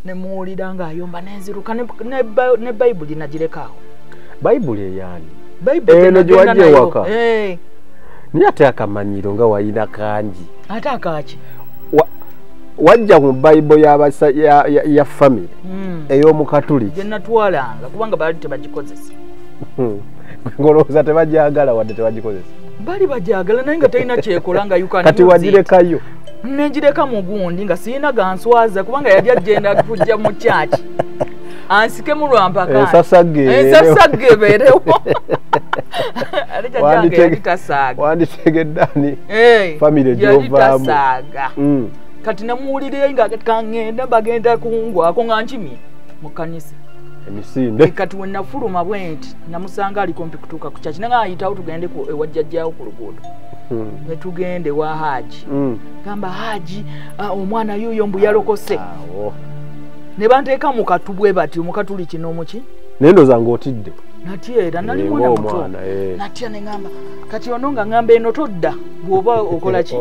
Nemuwulira ng'ayomba nenziruka ne Bayibuli nagirekawo. Bayibuli eyaani? Bayibuli eno gye wajja ewaka. Naye ate akamanyiro nga wayina kangi. Ate akaaki? Wajja mu Bayibuli ya family ey'omukatuliki. Gye natwalanga kubanga baali tebagikozesa. Ng'olowooza tebajagala wadde tebagikozesa. Bali bajagala naye nga talina kyekola nga you can Kati wagirekayo. Nenjireka mu gundi nga sirina ganswaza kubanga yali agenda kujja mu church. Ansikemu lwampaka. Ensasagge ebeerewo. Ate jjajjange yali tasaaga. Wanditegedde ani family gy'ovaamu. Yali tasaaga. Kati namuwulira nga kangenda bagenda kungwako nga nkimye mu kkanisa. Emisinde. Kati we nafuluma bwe nti namusanga ali kumpi kutuuka ku church. Nange ayitawo tugende ewa jjajjaawo ku luguudo. Ne tugende wa Haji. Gamba Haji omwana yuyo mbu yalokose. Ne banteeka mu katu bwe bati omukatuliki n'omuki. Naye ndowooza ng'otidde. Natya era nali mwana muto. Natya ne ŋŋamba kati ono nga ŋŋamba eno todda bw'oba okola ki?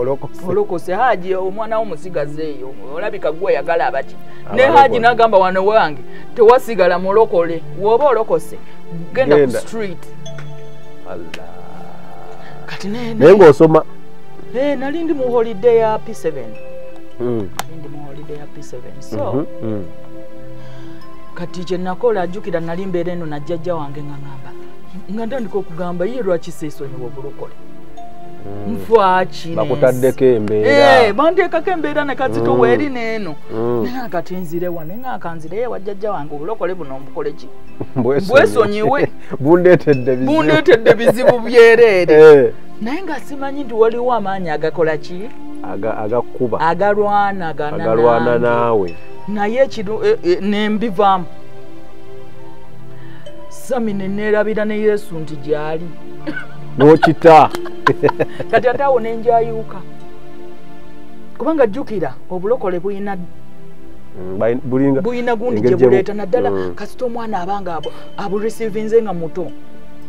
Olokose. Haji omwana wo musigaze eyo olabika gwe oyagala abaki. Ne Haji n'agamba wano wange tewasigala mulokole bw'oba olokose genda ku street. Allah. Kati naye ng'osoma. Nali ndi mu holiday ya P7. Ndi mu holiday ya P7. So kati kye nakola ajjukira nali mbeera eno na jjajja wange nga ŋŋamba nga ntandika okugamba ye lwaki seesonyiwa obulokole. Nfaaki bakutaddeko embeera. Banteekako embeera ne kazito weeri n'eno. Naye kati nzire wano nga kanzireyo ewa jjajja wange obulokole buno mbukole ki? Bwesonyiwe. Bundeetedde bizibu byereere. Naye nga simanyi nti waliwo amaanyi agakola ki? Agakuba. Agalwana naawe. Naye kino ne mbivaamu. Sami ne neerabira ne Yesu nti gy'ali. N'okita. Kati ate awo ne njayuka. Kubanga jjukira obulokole buyina gundi gye buleeta naddala kasita omwana abanga abureceivinze nga muto.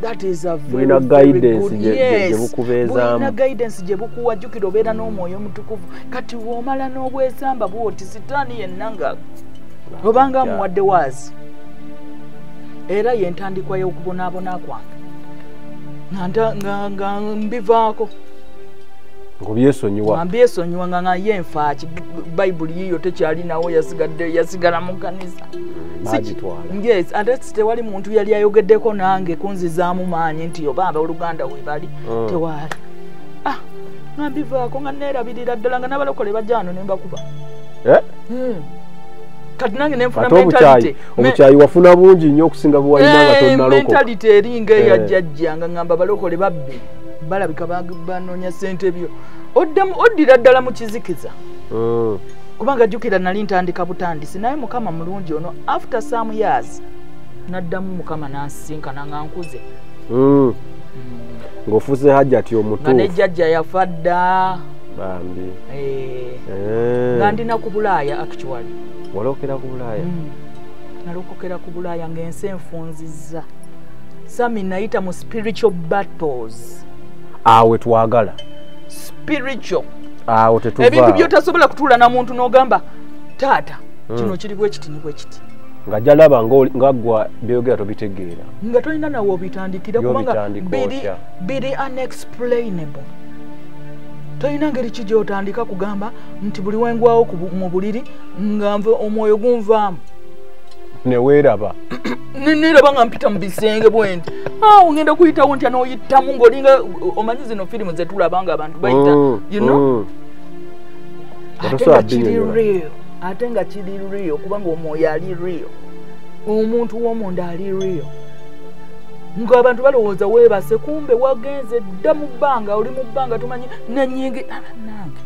That is a very guidance good. Yes. Bulina guidance gye bukuwa jjukira obeera n'omwoyo omutukuvu. Kati w'omala n'obwesamba bw'oti sitaani yenna nga obanga amuwadde waazi. Era ye ntandikwa y'okubonaabona kwange. Nga mbivaako. Ng'obyesonyiwa. Nga mbyesonyiwa nga ye nfaaki. Bayibuli yiyo tekyalinawo yasigala mu kkanisa. Yes, ate tewali muntu yali ayogeddeko nange kunzizaamu maanyi nti oba abooluganda we bali tewaali. Nga mbivaako nga neerabirira ddala nga n'abalokole bajja wano ne mbakuba. Kati nange ne nfuna mentality. Obukyayi wafuna bungi nnyo okusinga bwe walina nga tonnalokoka. Mentality eringa eya jjajja nga ŋŋamba balokole babbi balabika banoonya ssente byo. Oddira ddala mu kizikiza. Kubanga jjukira nali ntandika butandisi naye Mukama mulungi ono after some years naddamu Mukama n'ansinkana nga nkuze. Ng'ofuuse Hajjati omutuufu. Nga ne jjajja yafa dda. Bambi. Nga ndina ku Bulaaya actually. Walokera ku Bulaaya? Nalokokera ku Bulaaya ng'ensi enfunzizza. Sami nayita mu spiritual battles. Awe twagala. Spiritual. Awo tetuva. Ebintu by'otasobola kutuula na muntu n'ogamba taata kino kiri bwe kiti ne bwe kiti. Nga jalaba nga ggwa by'oyogera tobitegeera. Nga tolina nawe obitandikira kubanga biri unexplainable. Tolina ngeri ki gy'otandika kugamba nti buli wengwawo mu buliri nga omwoyo gunvaamu. Ne weeraba. Neeraba nga mpita mu bisenge bwe nti. Awo ngenda kuyitawo ntya n'oyitamu ng'olinga omanyi zino firimu ze tulaba nga abantu bayita. You know? Ate nga kiri real. Ate nga kiri real kubanga omwoyo ali real. Omuntu w'omunda ali real. Ng'abantu balowooza weebase kumbe wagenze dda mu bbanga oli mu bbanga tumanyi nennyingi nange.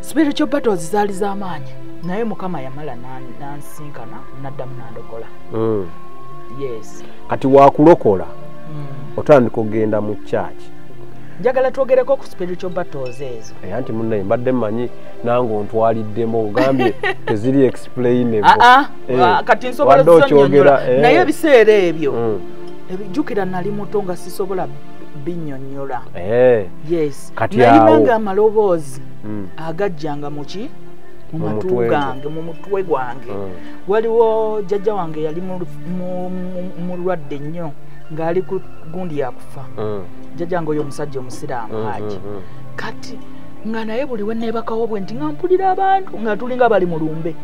Spiritual battles zaali z'amaanyi naye Mukama yamala n'ansinkana n'addamu n'andokola. Yes. Kati wakulokola otandika okugenda mu church. Njagala twogereko ku spiritual battles ezo. Anti munnaye mbadde mmanyi nange ontwaliddemu ogambye teziri explainable. Kati nsobola ozonnyonnyola naye ebiseera ebyo jjukira nali muto nga sisobola binnyonnyola. Yes. Kati nalinanga amaloboozi agajjanga muki Mu matu gange, mu mutwe gwange. Waliwo jjajja wange yali mulwadde nnyo ng'ali ku gundi yakufa. Jjajja wange oyo omusajja omusiraamu Haji. Kati nga naye buli we neebakawo bwe nti nga mpulira abantu nga tulinga bali mu lumbe.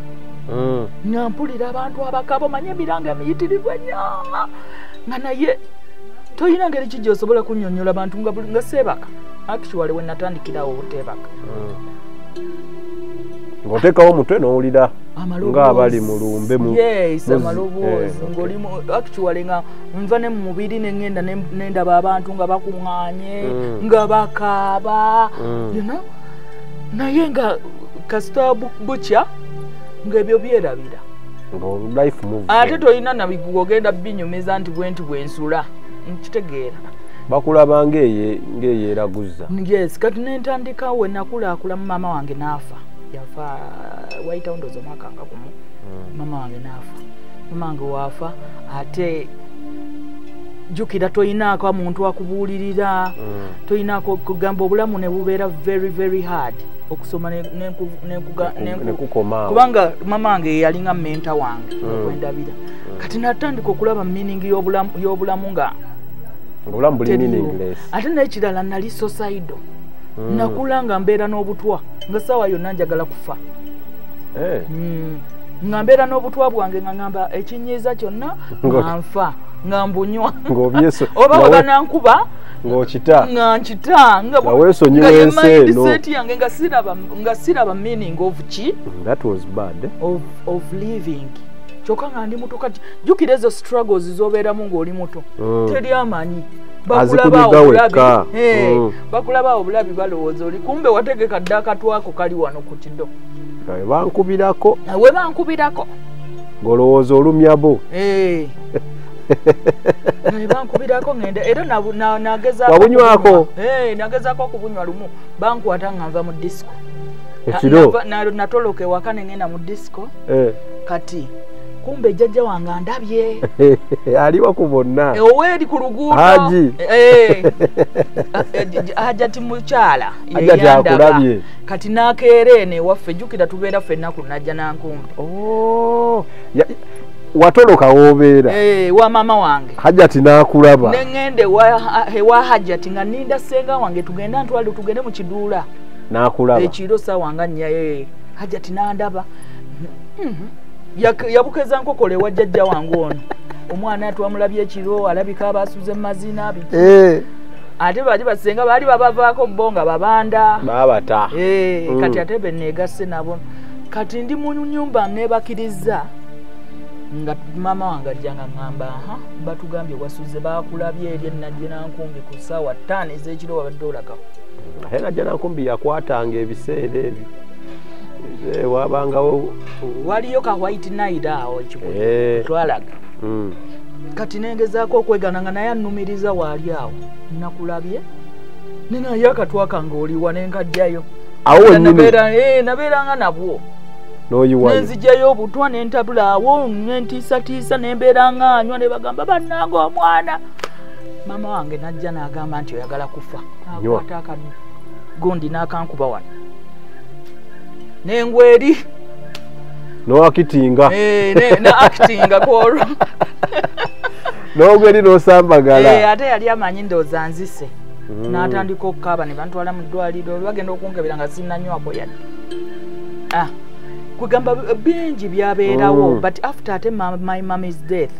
Nga mpulira abantu abakaba, omanye emiranga emiyitirivu ennyo. Nga naye toyina ngeri ki gy'osobola kunnyonnyola bantu nga seebaka. Actually we natandikirawo obuteebaka. Ng'oteekawo omutwe n'owulira ng'abali mu lumbe mu yes, amaloboozi ng'olimu actually nga nva ne mu mubiri ne ŋŋenda ne ndaba abantu nga bakuŋŋaanye nga bakaaba, you know? Naye nga kasita bukya ng'ebyo byerabira. Life move. Ate tolina na bigugu ogenda binyumiza nti bwe nti bwe nsula. Nkitegeera. Bakulaba ng'eyeeraguza. Yes, kati ne ntandika we nakulaakula maama wange n'afa. Yafa wayitawo ndowooza omwaka nga gumu. Maama wange n'afa. Maama wange waafa ate jjukira toyinaako muntu akubuulirira, toyinaako kugamba obulamu ne bubeera very very hard okusoma nekukoma. Kubanga maama wange yalinga mentor wange okwendabira. Kati natandika okulaba meaning y'obulamu nga obulamu buli meaningless. Ate n'ekirala nali suicidal. Nakula nga mbeera n'obutwa nga ssaawa yonna njagala kufa. Nga mbeera n'obutwa bwange nga ngamba ekinyiiza kyonna nga nfa nga mbunywa. Oba bwe banankuba ng'okita nga nkita nga weesonyiwa ensi eno. Mindset yange nga siraba meaning of ki? That was bad. Of living. Kyokka nga ndi muto kati jjukira ezo struggles z'obeeramu ng'oli muto. Teri amanyi. Bakulaba obulabi balowooza oli kumbe wategeka dda akatwako kali wano ku kido. We bankubirako. We bankubirako. Ng'olowooza olumya bo. We bankubirako ngenda era nagezaako. Wabunywako? Nagezaako okubunywa lumu bankwata nga nva mu disco. Ekiro? Natoloka ewaka ne ngenda mu disco. Kati kumbe jjajja wange andabye. Aliwa ku bonna. Oweeri ku luguudo. Haji. Hajati mukyala. Hajati akulabye. Kati n'akeera eno ewaffe jjukira tubeera ffenna ku Najja Nankumbi. Oh. Watoloka w'obeera. Wa maama wange. Hajati n'akulaba. Ne ŋŋenda ewa Hajati nga nninda ssenga wange tugende ntwale tugende mu kiduula. N'akulaba. Ekiro ssaawa nga nnya Hajati n'andaba. Yabukeza nkokola ewa jjajja wange ono. Omwana twamulabye ekiro alabika abasuze mu mazina biki. Ate bali basenga baali babavaako bo nga babanda. Babata. Kati ate be neegasse nabo. Kati ndi mu nnyumba neebakiriza nga maama wange ajja nga ŋŋamba aha batugambye wasuze baakulabye eri e Najja Nankumbi ku ssaawa 5 ez'ekiro wabadde olagawo. Ate Najja Nankumbi yakwatanga ebiseera ebyo. Wabangawo waliyo ka white night awo ekikutu twalaga. Kati nengezaako okwegana nga naye annumiriza waali awo nakulabye nenaye akatwa kange oliwa nenkajjayo. Awo wennyini nabeeranga nabwo n'oyiwayo nenzijjayo obutwa nentabula awo nentiisatiisa nembeera nga anywa ne bagamba bannange omwana. Maama wange najja n'agamba nti oyagala kufa. Akwata akagundi n'akankuba wano. Nengweri n'oakitinga na actinga kwolwo n'ogweri n'osambagala. Ate yali amanyi ndowooza nzise. N'atandika okukaaba ne bantwala mu ddwaliro bagenda okunkebera nga sinnanywako yadde. Kugamba bingi byabeerawo but after ate my mommy's death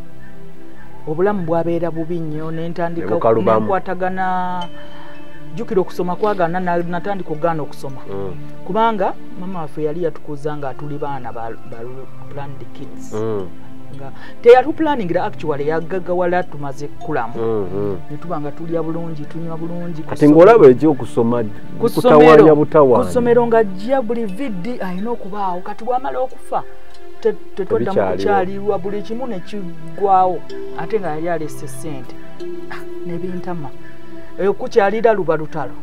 obulamu bwabeera bubi nnyo nentandika nenkwatagana jjukira okusoma kwagaana natandika okugaana okusoma. Kubanga mama waffe yali yatukuza nga tuli baana ba planned kids. Nga teyatuplanningira actually yagaggawala tumaze kukulamu. Ne tuba nga tulya bulungi tunywa bulungi. Kati ng'olaba ekyokusoma kutawaanya butawaanya. Ku ssomero ng'ajja buli vidi alina okubaawo kati bw'amala okufa tetwaddamu kukyalirwa buli kimu ne kiggwawo ate nga yali alese ssente ne bintama. Okukyalira luba lutalo.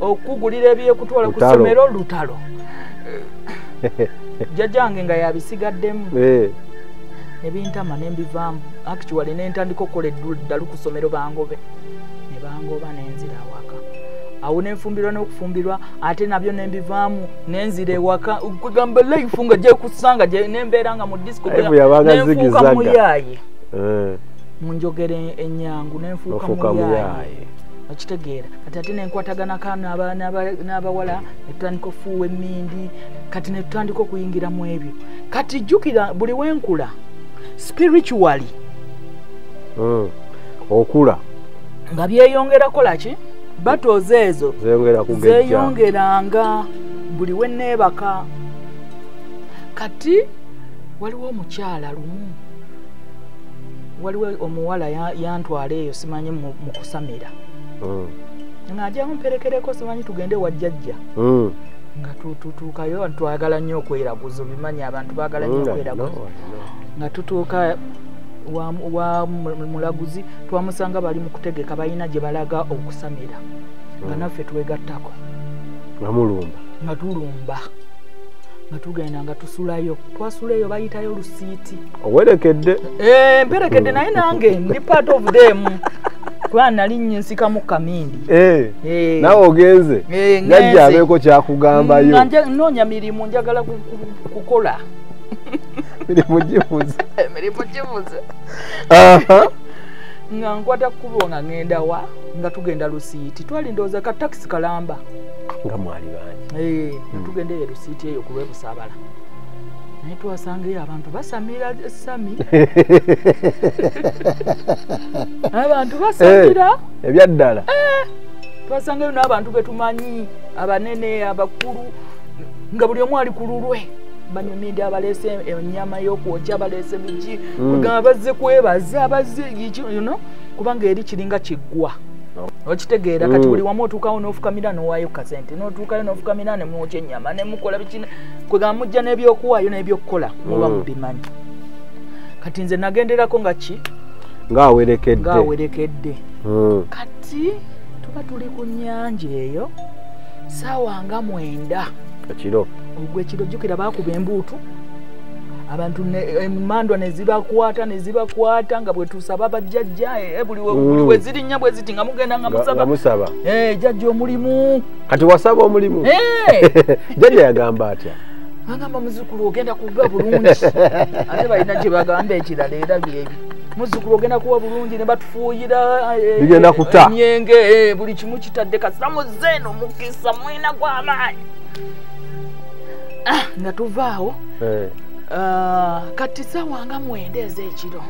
Okugulira ebyekutwala ku ssomero lutalo. Jjajjange nga yabisigaddemu. Ne bintama ne mbivaamu. Actually ne ntandika okukola eddalu ku ssomero bangobe. Ne bangoba ne nzira awaka. Awo nenfumbirwa n'okufumbirwa ate nabyo nembivaamu nenzira ewaka kugamba life nga gye kusanga nembeera nga mu disco nenfuuka muyaaye. Munjogere enyangu nenfuuka muyaaye. Okitegeera kati ate nenkwataganako n'abawala netutandika ofuuwa emmindi kati netutandika okuyingira mu ebyo. Kati jjukira buli wenkula spiritually okula nga byeyongera kola ki battles ezo zeeyongeranga buli we neebaka. Kati waliwo omukyala lumu, waliwo omuwala yantwala eyo simanyi mu kusamira nga mperekereko simanyi tugende wa jjajja nga tutuukayo twagala nnyo okweraguza, obimanyi abantu baagala nnyo okweraguza. Nga tutuuka wa mulaguzi twamusanga bali mu kutegeka balina gye balaga okusamira nga naffe twegattako nga mulumba nga tulumba nga tugenda nga tusulayo twasulayo bayitayo lusiiti. Owerekedde? Mperekedde naye nange ndi part of them kuba nali nsikamu kamindi. Nawe ogenze jjajja abeeko kyakugambayo. Nnoonya mirimu njagala kukola mirimu gibuze. Emirimu gibuze. Nga nkwata kkubo nga ngenda wa nga tugenda Lusiiti twali ndowooza ka takisi kalamba nga mwali bangi. Nga tugenda eyo Lusiiti eyo ku lw'Ebusaabala naye twasangayo abantu basamira sami abantu basamira ebyaddala. Twasangayo n'abantu betumanyi abanene abakulu nga buli omu ali ku lulwe banyumindi abaleese ennyama y'okwokya baleese biki kugamba bazze kwebaza bazze you know kubanga eri kiringa kiggwa okitegeera. Kati buli wamu otuukawo n'ofukamira n'owaayo kasente n'otuukayo n'ofukamira ne mwokya ennyama ne mukola biki kwegamba mujja n'ebyokuwaayo n'ebyokukola muba mubimanyi. Kati nze nagenderako nga ki ng'awerekedde. Kati tuba tuli ku nnyanja eyo ssaawa nga 9 ekiro ogw'ekiro jjukira baakuba embuutu abantu emmandwa ne zibakwata nga bwe tusaba bajjajja buli we zirinnya bwe ziti nga mugenda nga musaba jjajja omulimu. Kati wasaba omulimu? Jjajja yagamba atya? Agamba muzzukulu ogenda kuba bulungi ate balina kye bagamba ekirala era byebyo muzzukulu ogenda kuba bulungi ne batufuuyira bigenda kuta emyenge buli kimu kitadde kasita muzze eno mukisa mwina gw'amaanyi. Nga tuvaawo kati ssaawa nga 9 ez'ekiro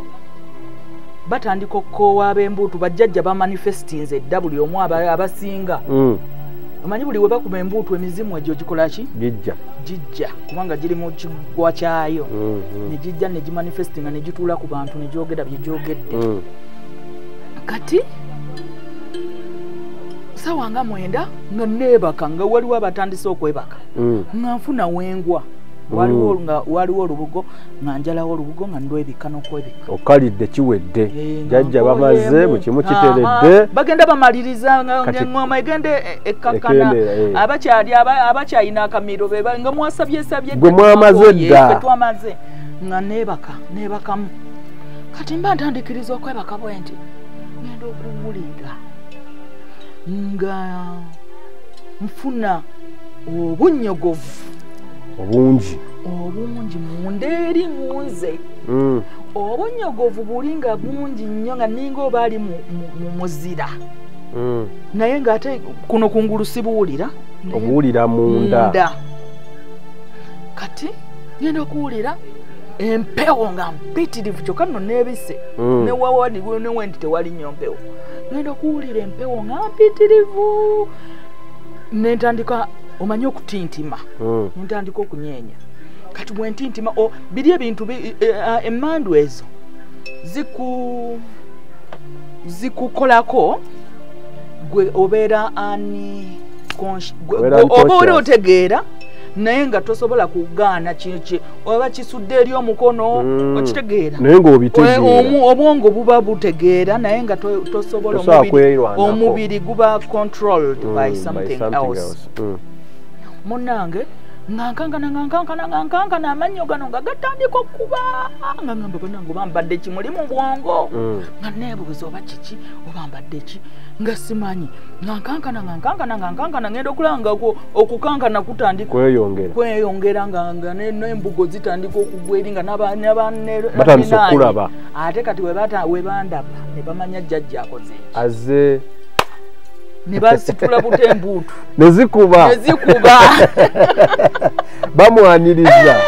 batandika okukoowa ab'embuutu bajjajja bamanifestinze edda buli omu abasinga. Omanyi buli we bakuba embuutu emizimu egyo gikola ki? Gijja kubanga giri mu kiggwa kyayo ne gijja ne gimanifestinga ne gituula ku bantu ne gyogera bye gyogedde. Kati ssaawa nga 9 nga neebaka nga waliwo abatandise okwebaka nga nfuna wengwa waliwo olubugo nga njalawo olubugo nga ndwebika n'okwebika. Okalidde kiwedde jjajja bamaze mu kimu kiteredde bagenda bamaliriza ng'engoma egende ekkakkana abakyali abakyalina akamiro nga mwasabyesabye gwe mwamaze dda twamaze nga neebaka neebakamu. Kati mba ntandikiriza okwebaka bwe nti ngenda okuwulira nga nfuna obunnyogovu obungi munda eri mu nze. Obunnyogovu buli nga bungi nnyo nga ninga oba ali mu muzira naye ng'ate kuno kungulu sibuwulira obuwulira munda. Kati ngenda okuwulira empewo nga mpitirivu kyokka nno neebise newawa newendi tewali nnyo mpewo ngenda okuwulira empewo nga mpitirivu nentandika omanyi okutintima nentandika okunyeenya. Kati bwe ntintima biri ebintu emmandu ezo zikukolako gwe obeera oba otegeera naye nga tosobola kugaana kiki oba kisudde eri omukono okitegeera naye ng'obitegeera obwongo buba butegeera naye nga tosobola omubiri guba controlled by something else. Munnange Nga nkankana nga nkankana nga nkankana amannyo gano nga gatandika okuba nga ngamba bannange oba mbadde ki muli mu bwongo. Nga neebuuza oba kiki oba mbadde ki nga simanyi. Nga nkankana nga nkankana nga nkankana ngenda okulaba nga okukankana kutandika kweyongera nga n'embugo zitandika okugwa eri nga batandise okulaba. Ate kati we bandaba ne bamanya jjajja akoze eki. Azze ne basitula buta embuutu ne zikuba bamwaniriza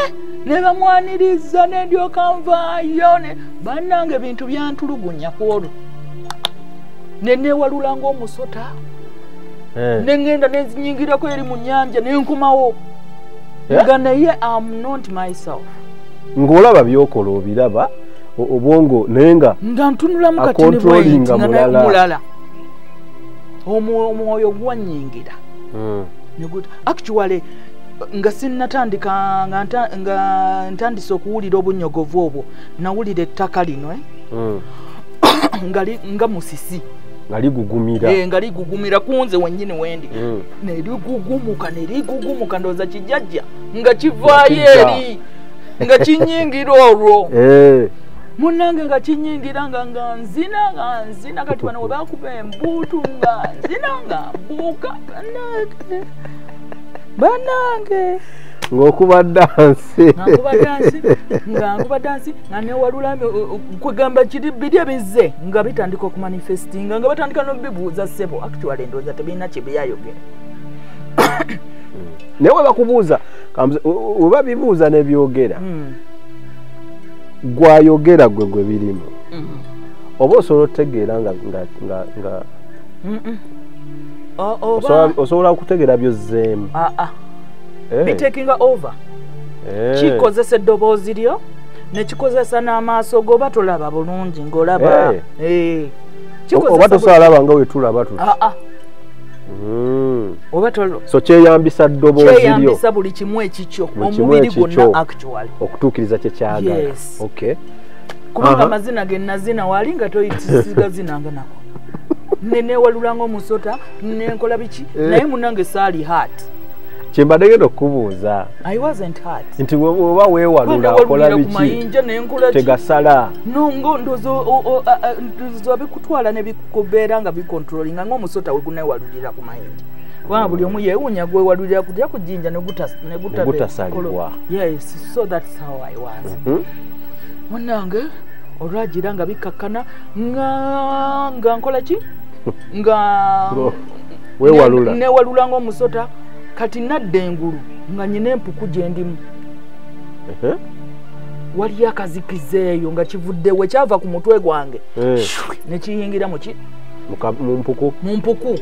ne bamwaniriza ne ndyoka nvaayo ne bannange ebintu byantulugunya ku olwo ne neewalula ng'omusota ne ŋŋenda ne nzinyingirako eri mu nnyanja ne nkomawo nga naye am not myself. Ng'olaba by'okola obiraba obwongo naye nga ntunulamu kati ne bwenti nga mulala. Omwoyo gwanyingira. Actually nga sinnatandika nga ntandise okuwulira obunnyogovu obwo nawulira ettaka lino nga musisi nga ligugumira nga ligugumira kunze wennyini wendi ne ligugumuka ne ligugumuka ndowooza kijjajja nga kivaayo eri nga kinyingira olwo. Munnange nga kinyingira nga nzina kati bano we bakuba embuutu nga nzina nga mbuuka bannange ng'okuba dansi nga nkuba dansi nga newalula kwegamba kiri biri ebizze nga bitandika okumanifestinga nga batandika n'obibuuza ssebo. Actually ndowooza tebirina kye byayogera. Naye we bakubuuza we babibuuza n'ebyogera gwayogera gwe gwe birimu oba osobola otegeera nga osobola okutegeera byozzeemu. Bitakinga over. Kikozesa eddoboozi lyo ne kikozesa n'amaaso go oba tolaba bulungi ng'olaba oba tosobola nga we tulaba tuti oba so kyeyambisa ddoboozi lyo kyeyambisa buli kimu ekikyo omubiri gwonna actually okutuukiriza kye kyagala. Okay. Kubanga amazina ge nazina wali nga toyitisigazinanga nako ne neewalula ng'omusota ne nkola biki naye munnange saali hurt. Kyembadde ngenda okukubuuza. I wasn't hurt. Nti oba weewalula okola biki tegasala. No ndowooza bikutwala ne bikubeera nga bikontrolinga ng'omusota we guneewalulira ku mayinja. Kubanga buli omu yeewuunya gwewalulira kujja ku jjinja ne gutasalibwa. Yes, so that's how I was. Munnange olwagira nga bikkakkana nga nkola ki nga weewalula neewalula ng'omusota. Kati nadda engulu nga nyina empuku gye ndimu. Waliyo akazikiza eyo nga kivuddewo kyava ku mutwe gwange ne kiyingira mu mpuku. Mu mpuku.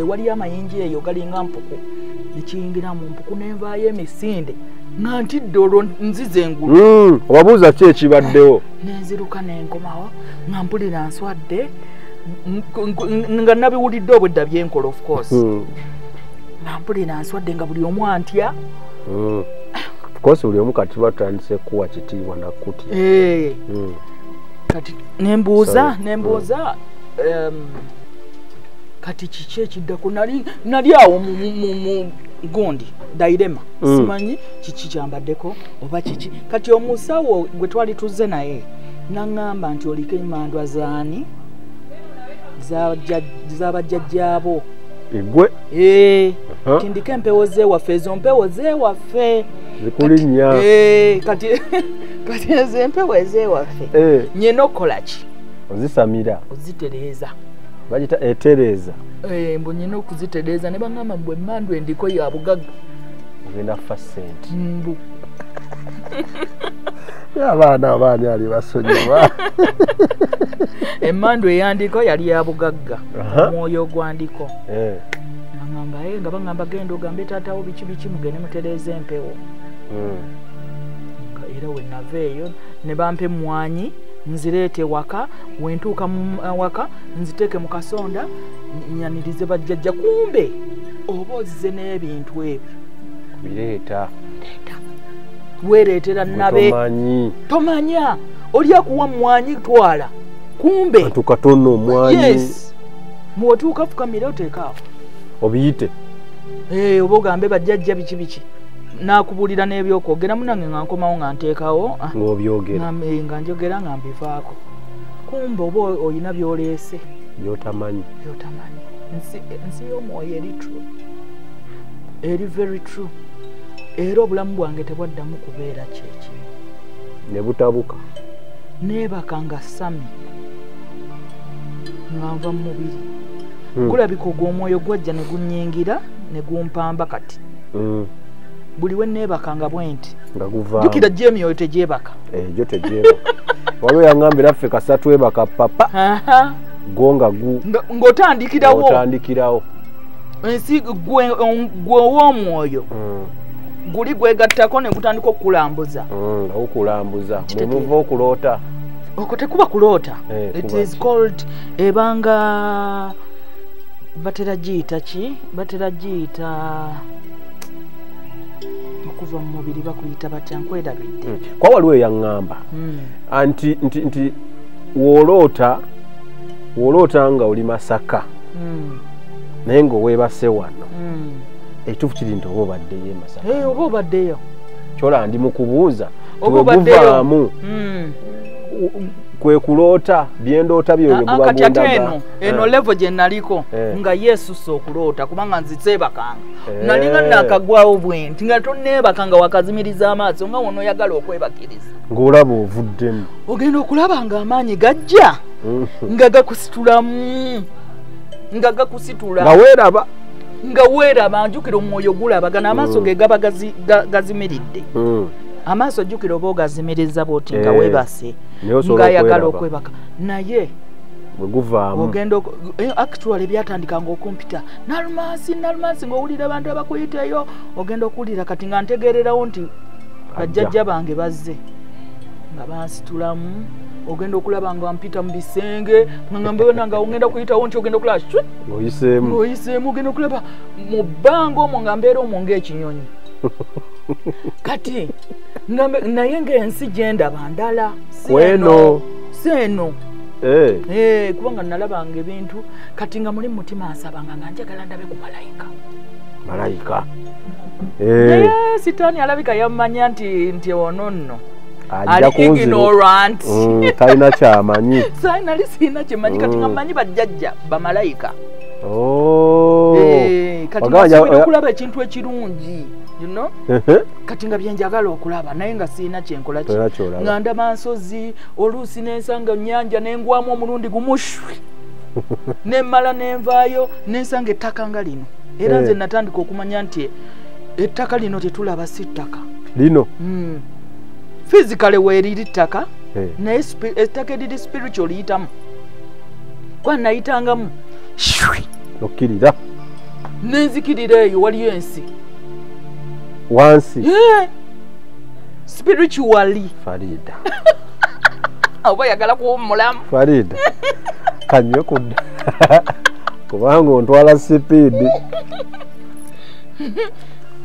Waliyo amayinja eyo galinga mpuku ne kiyingira mu mpuku ne nvaayo emisinde nga ntidde olwo nzize engulu. Obabuuza ki ekibaddewo? Ne nziruka ne nkomawo nga mpulira nswadde nga nabiwulidde obwedda byenkola of course. Mpulira nswadde nga buli omu antya. Of course buli omu kati batandise kuwa kitiibwa nakutya. Kati nembuuza kati kiki ekiddako nali awo mu gundi dairema simanyi kiki kyambaddeko oba kiki. Kati omusawo gwe twali tuzze naye naŋŋamba nti oliko emmandwa zaani z'abajjajjaabo. Igwe tindika empewo z'ewaffe ezo mpewo z'ewaffe zikulinnya. Kati ezo empewo ez'ewaffe nyina okukola ki? Ozisamira ozitereeza bagita etereeza. Mbu nyina okuzitereeza ne baŋŋamba mbu emmandwa endiko ya bugagga ogenda kufa ssente mbu abaana abaani ali basonyiwa. Emmandwa eyandiko yali ya bugagga omwoyo ogwandiko. Naŋŋamba nga baŋŋamba genda ogambe taatawo biki biki mugende mutereeza empewo. Era we nava eyo ne bampa emmwanyi nzireete waka wentuuka waka nziteeke mu kasonda nyanirize bajjajja. Kumbe oba ozize n'ebintu ebyo bireeta weereetera nabe tomanya oli akuwa mmwanyi twala kumbe tukatono omwanyi. Yes, mwotuuka fukamira oteekaawo obiyite oba ogambe bajjajja biki biki. Nakubuulira n'ebyokwogera munange nga nkomawo nga nteekawo ng'obyogera nga njogera nga mbivaako. Kumbe oba oyina by'oleese by'otamanyi. Ensi y'omwoyo eri true, eri very true. Era obulamu bwange tebwaddamu kubeera kyekimu ne butabuka. Neebaka nga sami nga nva mu mubiri. Gulabika ogw'omwoyo gwajja ne gunnyingira ne gumpamba kati. Buli we neebaka nga bwe nti nga guvaamu. Jjukira gyo emyoyo tegyebaka. Gyo tegyebaka. Waliwo yaŋŋambira ffe kasa twebaka papa. Gwo nga ng'otandikirawo. Otandikirawo. Ensi gwe ow'omwoyo guli gwegattako ne gutandika okukulambuza. Nga gukulambuza. Mwe muva okuloota. Okwo tekuba kuloota. It is called ebanga batera giyita ki? Batera giyita okuva mu mubiri bakuyita batya nkwerabidde. Kwa waliwo eyaŋŋamba nti woloota nga oli Masaka naye ng'oweebase wano. Ekituufu kiri nti oba obaddeyo e Masaka. Oba obaddeyo. Kyola ndi mu kubuuza teweguvaamu kwe kuloota byendoota byo bwe guba Kati ate eno level gye naliko nga yeesusse okuloota kubanga nze seebakanga. Nalinga nakagwawo bwe nti nga tonneebaka nga wakazimiriza amaaso nga wonooyagala okwebakiriza. Ng'olaba ovuddemu. Ogenda okulaba nga amaanyi gajja nga gakusitulamu nga gakusitula. Nga weeraba. Nga weeraba njukira omwoyo gulaba gano amaaso ge gaba gazimiridde. Amaaso jjukira oba ogazimiriza bw'oti nga weebase ng'ayagala okwebaka naye bwe guvaamu ogenda actually byatandikanga okumpita Nalumansi Nalumansi ng'owulira abantu abakuyiteeyo ogenda okuwulira kati nga ntegeererawo nti bajjajja bange bazze nga bansitulamu. Ogenda okulaba nga mpita mu bisenge nga ngamba nga ogenda kuyitawo nti ogenda okulaba shwi ng'oyiseemu ogenda okulaba mu bbanga omwo nga mbeera omwo ng'ekinyonyi. Kati naye ng'ensi gye ndaba ndala si eno. Kubanga nalabanga ebintu kati nga muli mutima nsabanga nga njagala ndabe ku malayika. Malayika. Naye sitaani alabika yammanya nti ono nno ali ignorant. Talina kyamanyi. Nali sirina kyemanyi kati nga mmanyi bajjajja bamalayika. Kati nga okulaba ekintu ekirungi. You know? Kati nga byenjagala okulaba naye nga sirina kyenkola ki nga ndaba nsozi oluusi nensanga nnyanja nengwamu omulundi gumushwi nemmala nenvaayo nensanga ettaka nga lino. Era nze natandika okumanya nti ettaka lino tetulaba si ttaka lino. Physically weeriri ttaka naye ettaka eriri spiritual liyitamu kwa nayitangamu shwi okkirira nenzikirira eyo waliyo ensi wansi. Spiritually. Farida. Oba yagala kuwummulamu. Farida. Kanywe kudda. Kubanga ontwala sipiidi.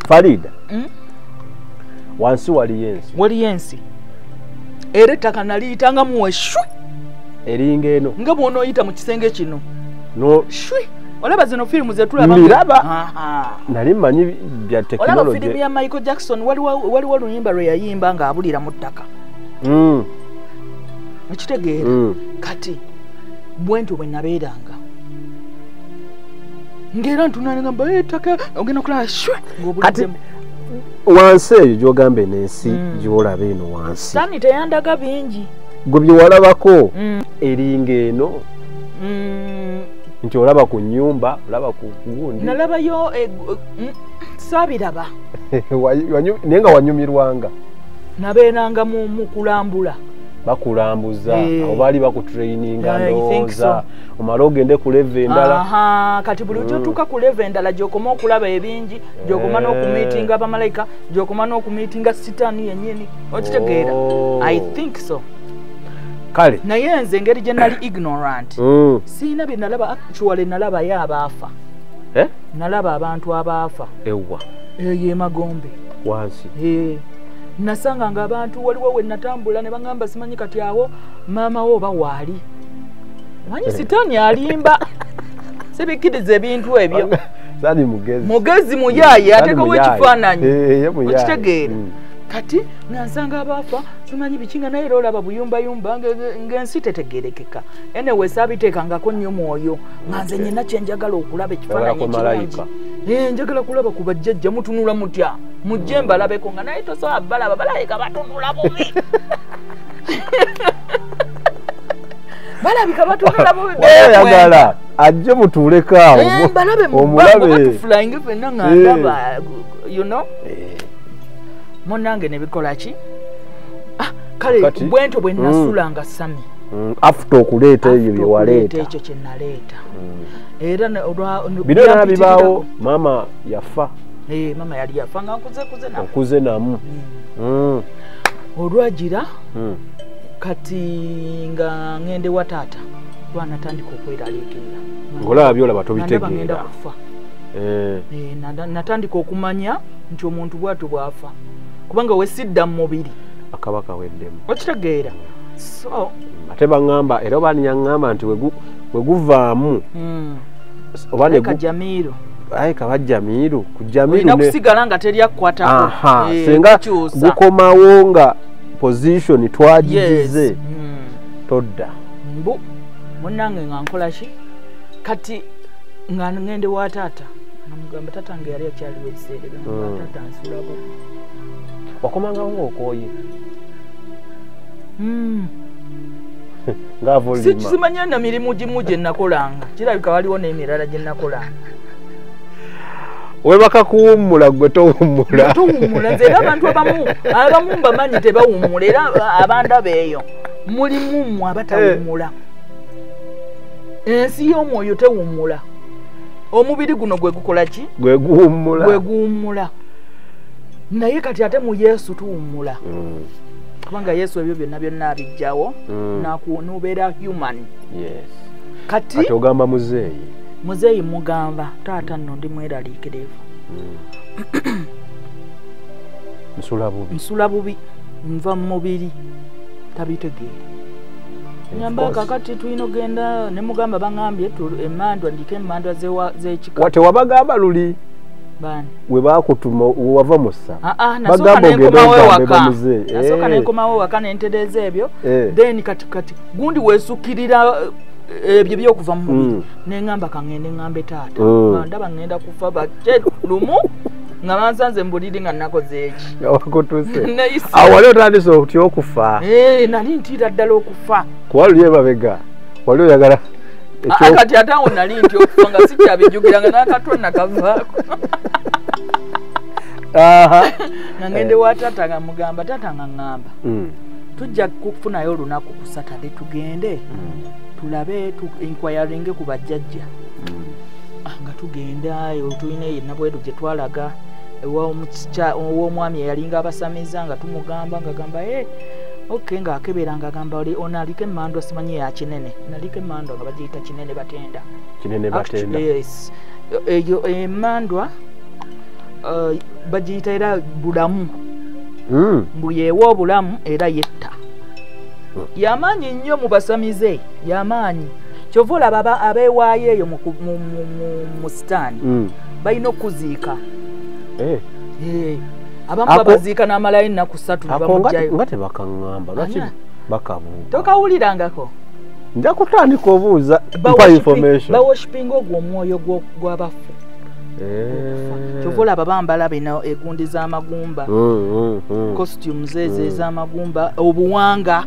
Farida. Wansi waliyo ensi. Waliyo ensi. Era ettaka naliyitangamu we shwi. Eringa eno. Nga bw'onooyita mu kisenge kino. No. Shwi. Olaba zino firimu ze tulaba. Mbiraba. Nali mmanyi bya tekinologiya. Olaba firimu ya Michael Jackson waliwo oluyimba lwe yayimba ng'abulira mu ttaka. Okitegeera. Kati bwe ntyo bwe nabeeranga. Ng'era ntunula ngamba ettaka ogenda okulaba shwi ng'obuliddemu. Wansi eyo gy'ogamba eno ensi gy'olaba eno wansi. Sitaani teyandaga bingi. Gwe bye walabako eringa eno. Nti olaba ku nnyumba, olaba ku gundi. Nalabayo saabiraba. Naye nga wanyumirwanga. Nabeeranga mu kulambula. Bakulambuza, abo baali bakutraininga ndowooza. Omale ogende ku level endala. Kati buli otuuka ku level endala gy'okoma okulaba ebingi, gy'okoma n'okumiitinga bamalayika, gy'okoma n'okumiitinga sitaani yennyini. Okitegeera? I think so. Kale. Naye nze engeri gye nali ignorant. Sirina bye nalaba, actually nalabayo abaafa. Nalaba abantu abaafa. Ewa. Eyo emagombe. Wansi. Nasanga nga abantu waliwo we natambula ne bangamba simanyi kati awo maama wo oba waali. Manyi sitaani alimba. Sibikkiriza ebintu ebyo. Sani mugezi. Mugezi muyaaye ateekawo ekifaananyi. Okitegeera. Kati nga nsanga abafa simanyi biki nga naye era olaba buyumbayumba ng'ensi tetegerekeka. Anyway saabiteekangako nnyo mwoyo nga nze nnina kye njagala okulaba ekifaananyi ekirungi. Njagala kulaba ku bajjajja mutunula mutya mujje mbalabeko nga naye tosobola balaba balabika batunula bubi. Balabika batunula bubi. Oyagala ajje mutuuleko awo. Mbalabe omulabe batuflying ffenna nga ndaba you know. Munnange ne bikola ki? Kale bwento bwe nasulanga Sami. After okuleeta ebyo bye waleeta. Ekyo kye naleeta. Era bino byonna bibaawo maama yafa. Maama yali yafa nga nkuze namu. Nkuze namu. Olwagira kati nga ngende wa taata lwanatandika okweraliikirira. Ng'olaba by'olaba tobitegeera. Ngenda kufa. Natandika okumanya nti omuntu bw'atyo bw'afa. Kubanga wesidda mu mubiri. Akaba kaweddemu. Okitegeera. So ate baŋŋamba era oba niyaŋŋamba nti weguvaamu. Oba ne Jamiru. Aye kaba Jamiru. Ku Jamiru ne kusigala nga teri akkwatako. Singa gukomawo nga position twagigize. Todda. Mbu munnange nga nkola ki? Kati nga ngende wa taata. Namugamba taata nge yali akyaliwo ebiseera ebyo. Namugamba taata nsulako. Wakomangawo ng'okooye. Ng'ava olima. Simanya na mirimu gimu gye nakolanga. Kirabika waliwo n'emirala gye nakolanga. Webaka kuwummula gwe towummula. Towummula nze era abantu abamu mbamanyi tebawummula era abandaba eyo. Mulimu mmwe abatawummula. Ensi y'omwoyo tewummula. Omubiri guno gwe gukola ki? Gwe guwummula. Gwe guwummula. Naye kati ate mu Yesu tuwummula. Kubanga Yesu ebyo byonna byonna abiggyawo n'obeera human. Yes. Kati ogamba muzeeyi. Muzeeyi mugamba taata nno ndi mweraliikirivu. Nsula bubi. Nsula bubi nva mu mubiri tabitegeera. Nyamba kakati tulina ogenda ne mugamba baŋŋambye emmandwa ndiko emmandwa z'ekika. Tewabagamba luli. Bani. We bakutuma wava musa. Nasooka nenkomawo ewaka. Nasooka nenkomawo ewaka nentereeza ebyo. Then kati gundi weesukirira ebyo by'okuva mu mubiri. Neŋŋamba kaŋŋende ŋŋambe taata. Ndaba ŋŋenda kufa bakke lumu nga bansanze mu buliri nga nnakoze eki. Nga wakutuse. Awo wali otandise otya okufa? Nali ntiira ddala okufa. Kuba luli emabega wali oyagala. Kati ate awo nali nti okufa nga sikyabijjukira nga n'akatwa nakavaako. Nga ngende wa taata nga mugamba taata nga ŋŋamba. Tujja kufunayo olunaku ku Saturday tugende tulabe inquiringe ku bajjajja. Nga tugenda tulina eyo Nabweru gye twalaga ow'omwami eyalinga abasamiza nga tumugamba nga gamba okay ng'akebera ng'agamba ono aliko emmandwa simanyi ya Kinene. Naliko emmandwa nga bagiyita Kinene Batenda. Kinene Batenda. Yes. Eyo emmandwa bagiyita era bulamu. Mbu yeewa obulamu era yetta. Yamaanyi nnyo mu basamize, yamaanyi. Kyova olaba abeewaayo eyo mu sitaani balina okuziika. Abamu babaziika n'amalayo ennaku 3 ne bamuggyayo. Nga tebakaŋŋamba lwaki bakabuuka? Tokawulirangako. Nja kutandika obuuza mpa information. Baworshipinga ogwo omwoyo gw'abafu. Kyova olaba bambala bino egundi z'amagumba, costumes ezo ez'amagumba, obuwanga.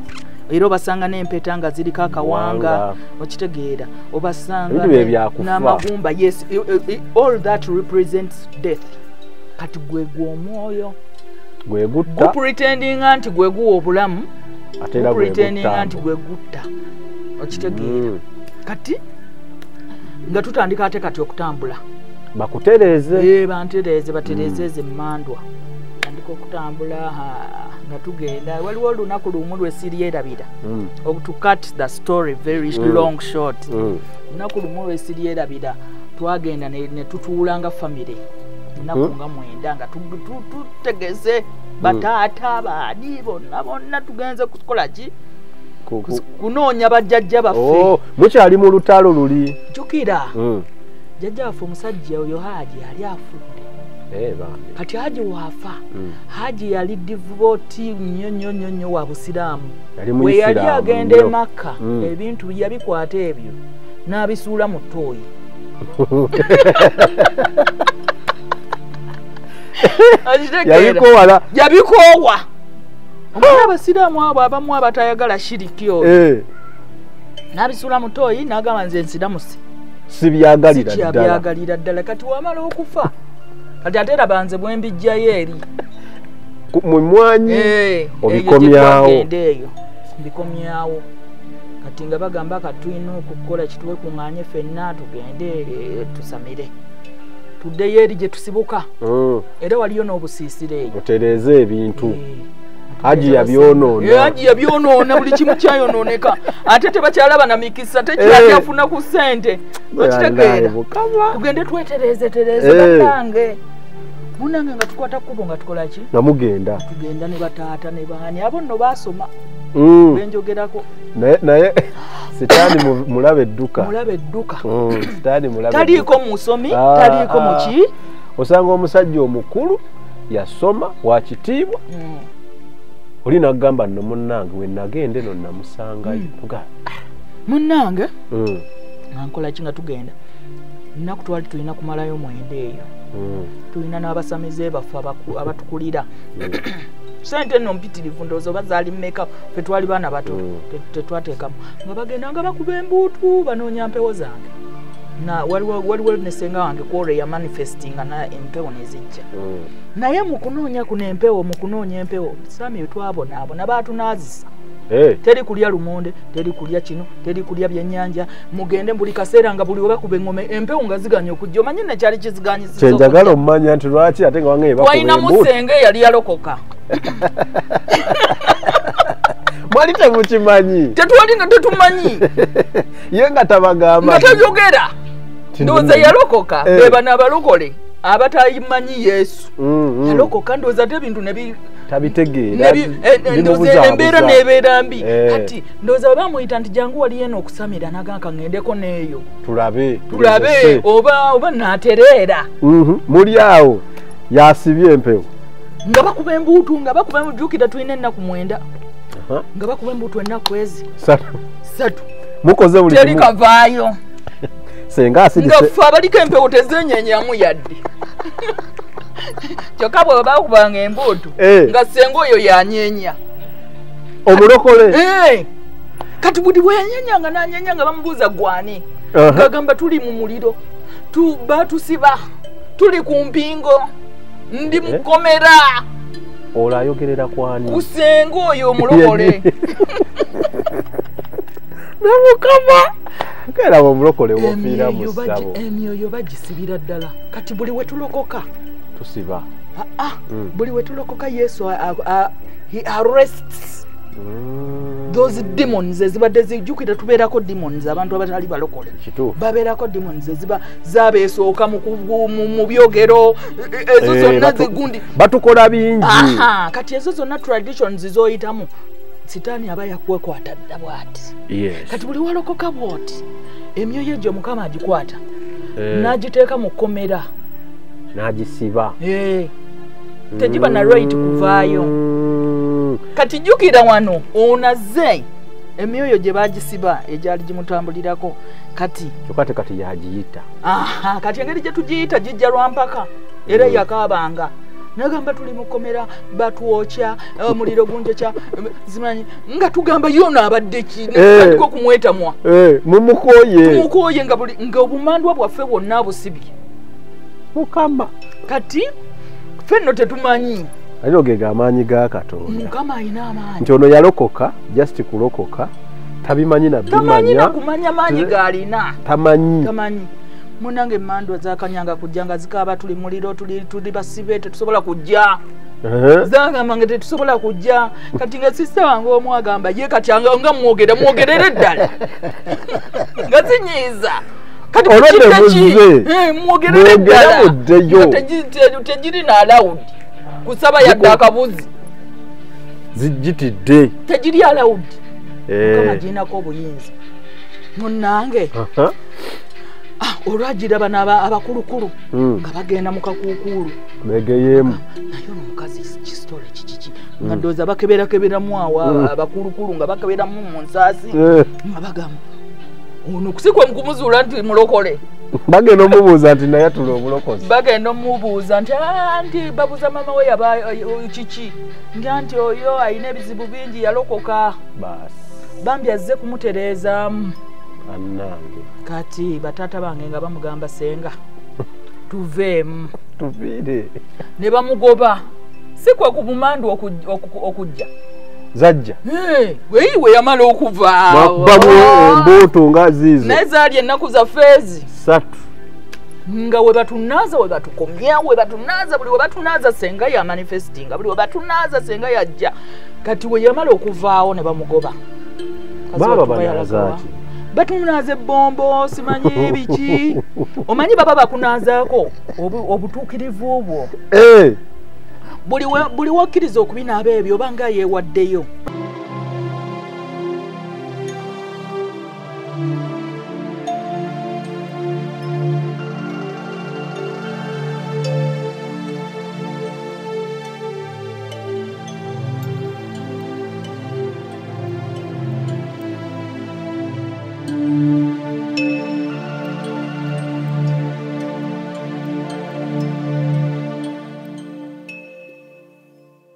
Era obasanga n'empeta nga ziriko akawanga, okitegeera. Obasanga n'amagumba. Yes, all that represents death. Kati gwe gw'omwoyo gwe gutta, gupretendinga nti gwe guwa obulamu, gupretendinga nti gwe gutta, okitegeera. Kati nga tutandika ate kati okutambula bakutereeze, bantereeze, batereeze ezo emmandwa. Tandika okutambula nga tugenda. Waliwo olunaku lumu lwe siryerabira. To cut the story very long short, olunaku lumu lwe siryerabira twagenda ne tutuula nga famire ennaku nga 9 nga tutegese bataata baadi bonna bonna tugenze kukola ki? Kunoonya bajjajja baffe. Mukyali mu lutalo luli. Jjukira. Jjajja waffe omusajja oyo Haji yali afudde. Kati Haji waafa, Haji yali devotee nnyo nnyo nnyo nnyo wa Busiraamu. Bwe yali agenda e Makka, ebintu yabikwata ebyo n'abisuula mu ttooyi. Yabikoowa. Omwana abasiraamu abo abamu abatayagala shiriki oyo. N'abisuula mu ttooyi n'agamba nze nsiramuse. Sibyagalira ddala. Kati wamala okufa. Kati ate era banze bwe mbijjayo eri. Mu mmwanyi obikomyawo. Eyo mbikomyawo. Kati nga bagamba kati tulina okukola kitwekuŋŋaanye ffenna tugende tusamire. Tuddeyo eri gye tusibuka. Era waliyo n'obusiisira eyo. Mutereeze ebintu. Haji yabyonoona. Haji yabyonoona buli kimu kyayonooneka. Ate tebakyalaba na mikisa, tekyafuna ku ssente. Okitegeera. Tugende twetereeze tereeze bannange. Munnange nga tukwata kkubo nga tukola ki? Nga mugenda. Tugenda ne bataata ne baani. Abo nno baasoma. Benjogerako. Naye sitaani mulabe edduka. Mulabe edduka. Sitaani mulabe. Taliiko musomi, taliiko muki. Osanga omusajja omukulu yasoma wa kitiibwa. Oli n'agamba nno munnange we nagenda eno namusangayo. Munnange? Nga nkola ki nga tugenda? Nnaku twali tulina kumalayo 9 eyo. Tulina n'abasamize baffe abatukulira. Ssente nno mpitirivu ndowooza oba zaali mmeka, ffe twali baana bato tetwateekamu. Nga bagenda nga bakuba embuutu banoonya mpewo zange. Na waliwo ne ssenga wange kwolwo yamanifestinga na empewo ne zijja. Naye mu kunoonya kuno empewo, mu kunoonya empewo, Sami twabonaabona baatunaazisa. Teri kulya lumonde, teri kulya kino, teri kulya byennyanja, mugende buli kaseera nga buli we bakuba eŋŋoma empewo nga ziganya okujja. Omanyi nno kyali kiziganyisizza. Kye njagala omumanya nti lwaki ate nga wange bakuba embuutu. Walina musenge eyali yalokoka. Mwali temukimanyi. Tetwali nga tetumanyi. Ye nga tabagamba. Nga tayogera. Ndowooza yalokoka, be bano abalokole abatamanyi Yesu. Yalokoka ndowooza ate ebintu ne tabitegeera. Ndowooza embeera n'ebeera mbi. Kati ndowooza bamuyita nti jangu wali eno okusamira n'agamba ŋŋendeko n'eyo. Tulabe. Tulabe oba naatereera. Muli awo yasibye empewo. Nga bakuba embuutu, nga bakuba embuutu, jjukira tulina ennaku 9. Nga bakuba embuutu ennaku ezi. 3. Mukoze buli kimu. Teri kavaayo. Senga asirise. Nga ffe abaliko empewo tezenyenyamu yadde. Kyokka bwe bakubanga embuutu nga ssenga oyo yanyeenya. Omulokole. Kati buli bwe yanyenyanga n'anyeenya nga bamubuuza gwani. Ng'agamba tuli mu muliro, batusiba, tuli ku mpingo, ndi mukomera. Olwo ayogerera kwani? Ku ssenga oyo omulokole. Namukama. Kera omulokole wofiira mu ssabo. Emyoyo bagisibira ddala. Kati buli we tulokoka tusiba. Buli we tulokoka Yesu he arrests those demons ezibadde zijjukira. Tubeerako demons abantu abatali balokole. Babeerako demons eziba zabeesooka mu byogero ezo zonna zigundi. Batukola bingi. Kati ezo zonna traditions z'oyitamu Sitaani aba yakwekwata dda bw'ati. Kati buli walokoka bw'oti emyoyo egyo Mukama agikwata n'agiteeka mu kkomera. N'agisiba. Tegiba na right kuvaayo. Kati jjukira wano onazze emyoyo gye baagisiba egyali gimutambulirako. Kati kyokka te kati yagiyita. Kati engeri gye tugiyita gijja lwa mpaka. Era yakaabanga. Nagamba tuli mukomera batwokya omuliro gunjokya zimanyi nga tugamba yono abadde ki natandika okumwetamwa. Mumukoye. Tumukoye nga buli nga obumandwa bwaffe bwonna busibye. Mukama. Kati ffe nno tetumanyi. Alina ge amaanyi ga Katonda. Mukama alina amaanyi. Nti ono yalokoka, just kulokoka, tabimanyi na bimanya. Tamanyi na kumanya maanyi g'alina. Tamanyi. Tamanyi. Munange emandwa zakanyanga kujja nga zikaaba tuli muliro tuli basibe tetusobola kujja. Zagamba nga tetusobola kujja. Kati nga sisita wange omu agamba ye kati nga mwogere mwogerere ddala. Nga zinyiiza. Kati kukidde ki? Mwogerere ddala. Tegirina allowed. Kusaba yadde akabuzi. Zijjitidde. Tegiri allowed. Mukama agirinako obuyinza. Munnange. Olwagiraba n'abakulukulu nga bagenda mu kakuukulu begeyeemu, naye ono omukazi kisitole kikiki nga ndowooza bakeberakeberamu awo abakulukulu nga bakeberamu mu nsaasi nga bagamba ono kusikwe mukumuzuula nti mulokole. Bagenda omubuuza nti naye atula obulokozi, bagenda omubuuza nti nti babuuza maama we yaba kiki, nga nti oyo alina ebizibu bingi yalokoka, bambi azze kumutereezaamu. Annange kati bataata bange nga bamugamba senga tuveemu, tuviire, ne bamugoba. Si kwe ku bumandu okujja zajja we yamala okuva bamu embuutu nga ziizo, naye zaali ennaku zaffe ezi 3 nga we batunaaza, we batukomya, we batunaaza, buli we batunaaza senga ya manifestinga, buli we batunaaza senga yajja. Kati we yamala okuvaawo ne bamugoba. Baba banaaza ki? Batunaaza ebbombo, simanyi biki. Omanyi baba bakunaazaako obutuukirivu bwo. Buli wokkiriza okubinaaba ebyo oba nga yeewaddeyo.